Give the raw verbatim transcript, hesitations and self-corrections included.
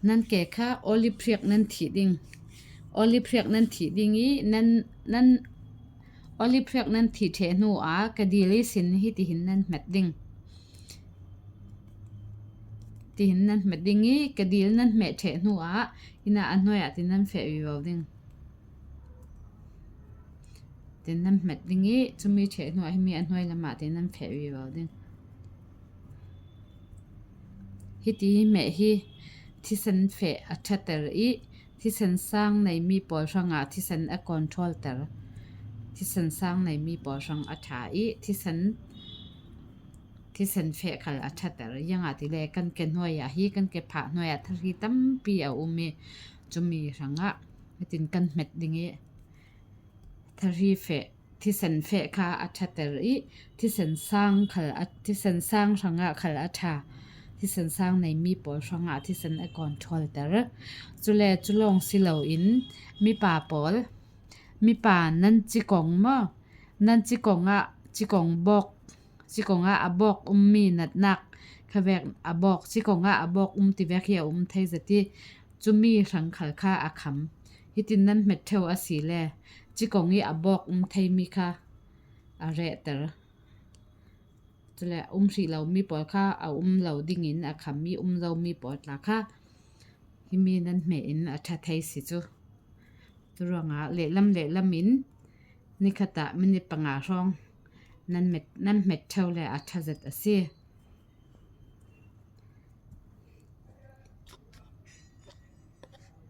Nan ke kha olive hriak nan thih ding. Olive hriak nan thih ding i nan, nan olive hriak nan thih ṭheh hnu ah ka dil i sin hitihin nan hmet ding. Tihin nan hmet ding i ka dil nan hmeh ṭheh hnu ah hina a hnuai ah tin nan feh vivo ding. Tin nan hmet ding i cumi ṭheh hnu ah himi a hnuai lamah tin nan feh vivo ding. Hiti hi meh hi thisen feh a ṭhater i thisen sang nei mi pawl hrangah thisen a control ter. Thisen sang nei mi pawl hrang a ṭha i thisen, thisen feh khal a ṭhater. Ziangah tile kan ke hnuai ah hi, kan ke phah hnuai ah thahri tampi a um i cumi hrangah hitin kan hmet ding i thahri feh, thisen feh kha a ṭhater i thisen sang khal a, thisen sang hrangah khal a ṭha. Thisen sang nei mi pawl hrangah thisen a control ter. Cule cu lawng si loin mipa pawl, mipa nan cikong maw, nan cikong ah cikong bawk, cikong ah a bawk ummi natnak kha vek a bawk, cikong ah a bawk um ti vek hi a um thei zati. Cumi hrang khal kha a kham. Hitin nan hmet ṭheu a si le cikong i a bawk um theimi kha a rehter. Cule um hrih lomi pawl kha a um lo dingin a kham i um zomi pawl tla kha himi nan hmeh in a ṭha thei si cu. Curuangah lehlam lehlamin nikhatah minit panga hrawng nan hmet, nan hmet ṭheu le a ṭha zet a si.